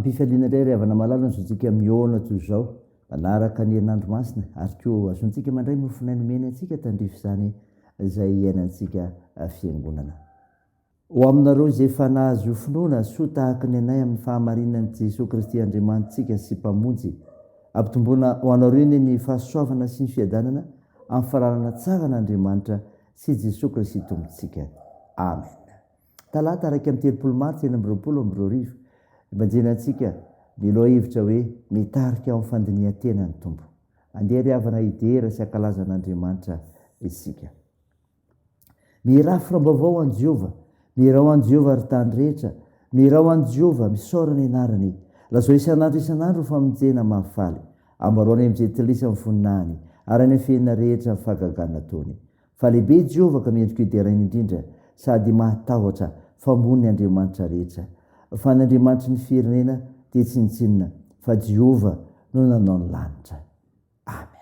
Am-pifaliana indray ry havana malala ny zontsika mihaona toy izao, manaraka ny herinandro masina, ary koa azontsika mandray mofonay nomeny antsika tandrify izany izay iainantsika fiangonana. Ho aminareo izay efa nahazo finoana, soa tahaka ny anay amin'ny fahamarinan'i Jesoa Kristy Andriamanitsika sy Mpamonjy. Ampitomboina ho anareo anie ny fahasoavana sy ny fiadanana amin'ny fahalalana tsara an'Andriamanitra sy Jesoa Kristy Tompontsika. Amen. Talata 31 Martsa 2026, Ibanjina antsika ny lohahevitra hoe Mitarika ao amin'ny fandinihan-tena ny Tompo. Andeha ry havana hidera sy hankalaza an'Andriamanitra isika. Mihirà firam-baovao ho an'i Jehovah, mihirà ho an'i Jehovah, ry tany rehetra, mihirà ho an'i Jehovah, misaora ny anarany. Lazao isan'andro isan'andro ny famonjena mahafaly. Ambarao any amin'ny jentilisa ny voninahiny, ary any amin'ny firenena rehetra ny fahagagana ataony. Fa lehibe i Jehovah ka mendrika hoderaina indrindra, sady mahatahotra, fa ambony ny andriamanitra rehetra. Fa ny andriamanitry ny firenena dia tsinontsinona, fa Jehovah no nanao ny lanitra. Amen.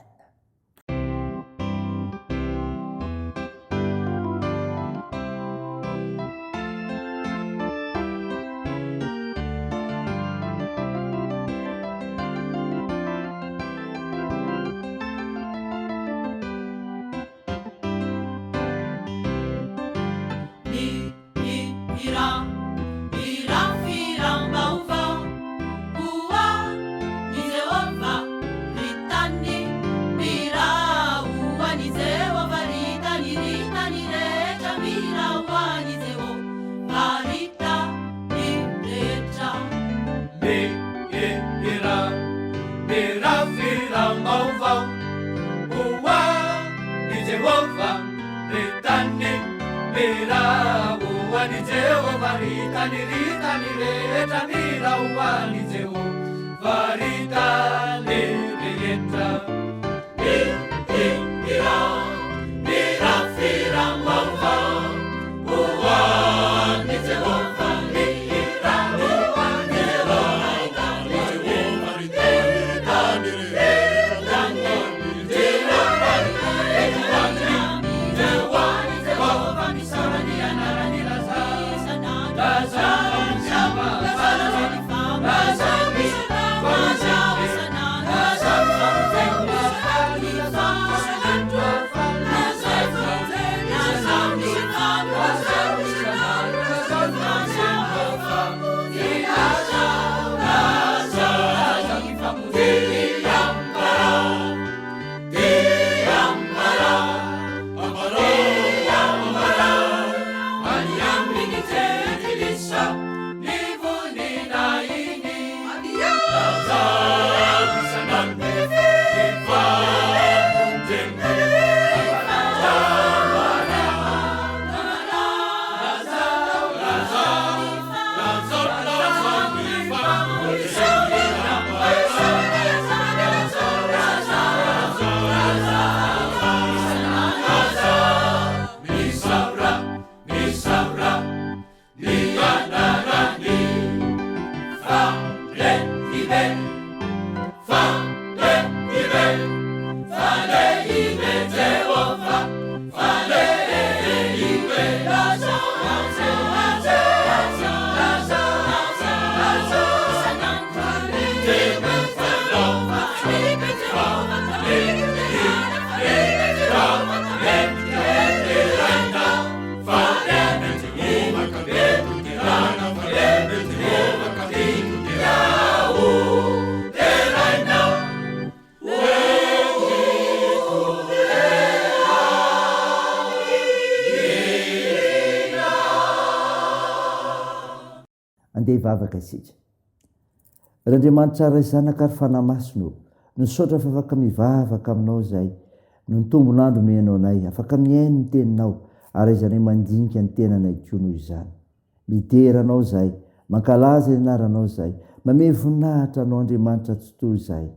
Andeha hivavaka isika. Ry Andriamanitra Ray Zanaka ary Fanahy Masina ô, misaotra fa afaka mivavaka aminao izahay noho ny tombon'andro omenao anay, afaka mihaino ny teninao ary aizanay mandinika ny tenanay koa noho izany. Midera Anao izahay, mankalaza ny anaranao izahay, mamehy voninahitra Anao Andriamanitra Tsitoha izahay.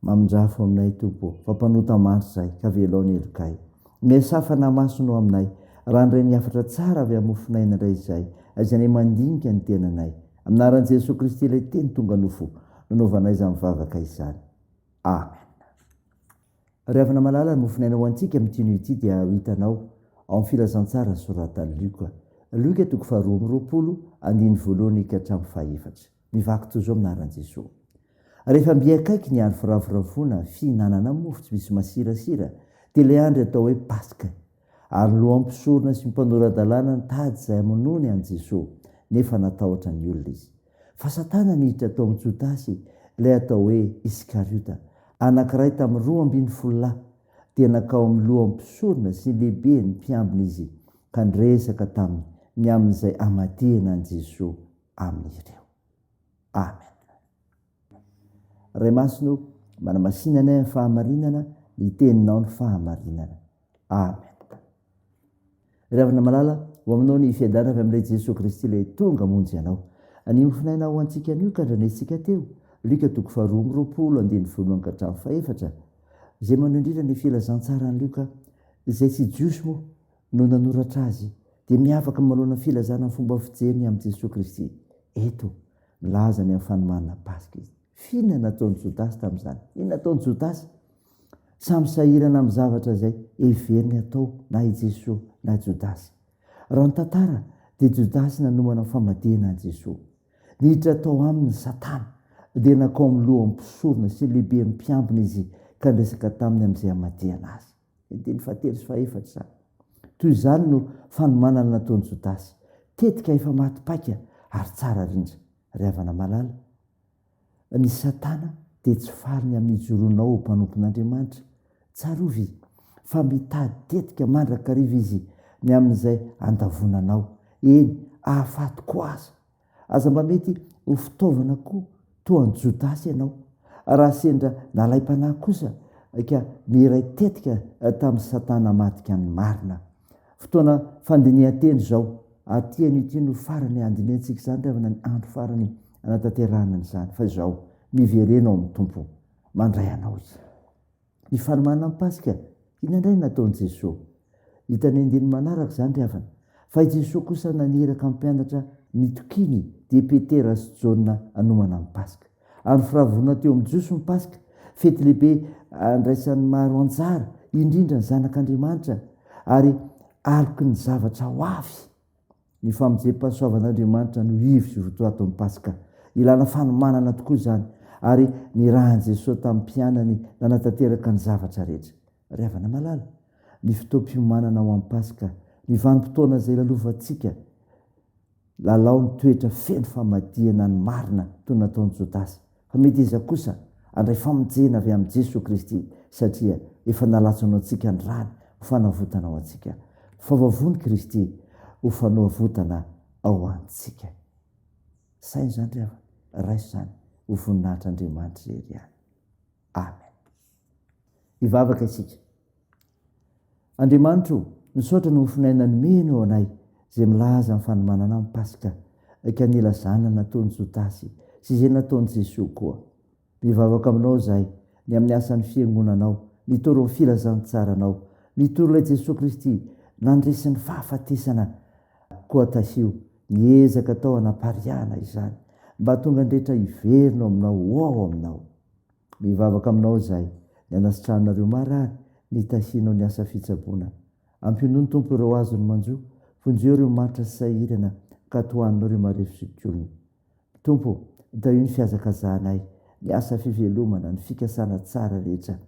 Mamindrafo aminay Tompo ô, fa mpanota mandry izahay, ka velao ny helokay. Miasà Fanahy Masina ao aminay, raha handray ny hafatra tsara avy amin'ny mofon'aina indray izahay, aizanay mandinika ny tenanay. Amin'ny anaran'i Jesoa Kristy ilay Teny tonga nofo, no anaovanay izany vavaka izany. Amen. Ry havana malala, ny mofon'aina ho antsika amin'ity anio ity dia ho hitanao ao amin'ny Filazantsara soratan'i Lioka. Lioka toko faharoa amby 20, andininy voalohany ka hatramin'ny fahefatra. Mivaky toy izao amin'ny anaran'i Jesoa. Rehefa mby akaiky ny andro firavoravoana fihinanana mofo tsy misy masirasira, dia ilay andro atao hoe Paska. Ary ny loham-pisorona sy ny mpanora-dalàna nitady izay hamonoany an'i Jesoa, nefa natahotra ny olona izy. Fa Satana niditra tao amin'i Jodasy, ilay atao hoe Iskariota, anankiray tamin'ny 12 lahy, dia nankao amin'ny loham-pisorona sy ny lehiben'ny mpiambina izy, ka niresaka taminy ny amin'izay hamadihana an'i Jesoa amin'ireo. Amen. Ray Masina o, manamasina anay amin'ny fahamarinana, ny teninao ny fahamarinana. Amen. Ry havana malala, ho aminao ny fiadanana avy amin'ilay Jesoa Kristy ilay tonga hamonjy anao. Ny mofonaina ho antsika anio ka andrenesintsika teo, Lioka toko faharoa amby 20 andininy voalohany ka hatramin'ny fahefatra, izay maneho indrindra ny filazantsaran'i Lioka, izay tsy Jiosy moa no nanoratra azy, dia miavaka manoloana ny filazana ny fomba fijeriny amin'i Jesoa Kristy. Eto, milaza ny amin'ny fanomanana Paska izy. F'inona nataon'i Jodasy tamin'izany? Inona nataon'i Jodasy? Samy sahirana amin'ny zavatra izay heveriny hatao na i Jesoa na Jodasy. Raha ny tantara dia Jodasy nanomana ny famadihana an'i Jesoa. Niditra tao aminy Satana, dia nankao amin'ny lohan'ny mpisorona sy ny lehiben'ny mpiambina izy ka niresaka taminy amin'izay hamadihana azy. Andininy fahatelo sy fahefatra izany. Toy izany no fanomanana nataon'i Jodasy. Tetika efa maty paika ary tsara rindra. Ry havana malala, ny Satana dia tsy faly ny amin'ny hijoroanao ho mpanompon'Andriamanitra. Tsarovy fa mitady tetika mandrakariva izy ny amin'izay handavoana anao, eny, hahafaty koa aza. Aza mba mety ho fitaovana koa toa an'i Jodasy ianao. Raha sendra nalaim-panahy kosa ka niray tetika tamin'i Satana hamadika ny marina. Fotoana fandinihan-tena izao, ary ity anio ity no farany handinihantsika izany ry havana, ny andro farany hanatanterahana an'izany. Fa izao, miverena ao amin'ny Tompo, mandray anao Izy. Ny fanomanana ny Paska, inona indray no nataon'i Jesoa? Hitan'ny andininy manaraka izany ry havana, fa i Jesoa kosa naniraka mpianatra nitokiany, dia Petera sy Jaona hanomana ny Paska. Andro firavorona teo amin'ny Jiosy ny Paska, fety lehibe andraisan'ny maro anjara, indrindra ny zanak'Andriamanitra, ary aloky ny zavatra ho avy. Ny famonjem-pahasoavan'Andriamanitra no ivo sy votoatin'ny Paska. Ilana fanomanana tokoa izany, ary nirahin'i Jesoa tamin'ny mpianany nanatanteraka ny zavatra rehetra. Ry havana malala, ny fotoam-piomanana ho amin'ny Paska, ny vanim-potoana izay lalovantsika, lalao ny toetra feno famadihana ny marina toy ny nataon'i Jodasy, fa meteza kosa handray famonjena avy amin'i Jesoa Kristy satria efa nalatsany ho antsika ny rany ho fanavotana ho antsika. Fa voavono Kristy ho fanoavotana ao antsika. Saino izany ry havana, raiso izany ho voninahitr'Andriamanitra irery ihany. Amen. Hivavaka isika. Andriamanitra o, misaotra noho ny fonaina nomenao anay izay milaza ny fanomanana ny Paska ka nilazana nataon'i Jodasy sy izay nataon'i Jesoa koa. Mivavaka aminao izahay ny amin'ny asan'ny Fiangonanao, mitory ny filazantsaranao, mitory ilay Jesoa Kristy nandresy ny fahafatesana koa tahio ny ezaka atao hanapariahana izany mba hahatonga ny rehetra hiverina ao aminao ho ao aminao. Mivavaka aminao izahay, ny hanasitranareo marary, ny hitahianao ny asa fitsaboana. Ampionony Tompo ireo azony manjo, vonjeo ireo maritra sy sahirana ka tohanonao ireo marefo sy olona. Tompo, tahio ny fihazakazahanay, ny asa fivelomana, ny fikasana tsara rehetra,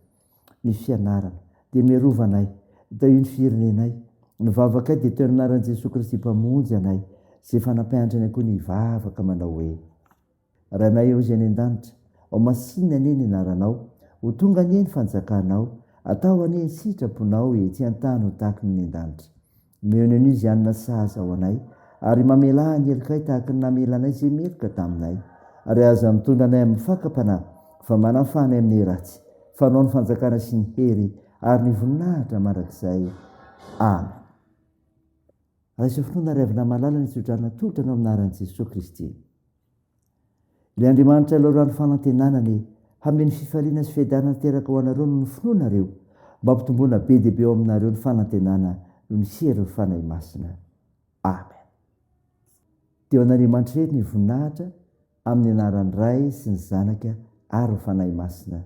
ny fianarana. Dia miarova anay, tahio ny firenenay. Ny vavakay dia teo anaran'i Jesoa Kristy Mpamonjy anay, izay efa nampianatra anay koa ny hivavaka manao hoe. Rainay eo izay any an-danitra, ho masinina anie ny anaranao, ho tonga anie ny fanjakanao, atao anie ny sitraponao ety an-tany ho tahaky ny any an-danitra. Omeo ny anio izay hanina sahaza ho anay, ary mamelà ny helokay tahaky ny namelanay izay meloka taminay. Ary aza mitondra anay amin'ny fakam-panahy, fa manafaha anay amin'ny ratsy, fa Anao ny fanjakana sy ny hery ary ny voninahitra mandrakizay. Amen. Raiso finoana ry havana malala ny tsodrano atolotra anao amin'ny anaran'i Jesoa Kristy. Ilay Andriamanitra ilay rano fanantenana anie hameno fifaliana sy fiadanana tanteraka ho anareo noho ny finoanareo, mba hampitomboana be dia be ao aminareo ny fanantenana noho ny herin'ny Fanahy Masina. Amen. Dia ho an'Andriamanitra irery ny voninahitra amin'ny anaran'ny Ray sy ny Zanaka ary ny Fanahy Masina.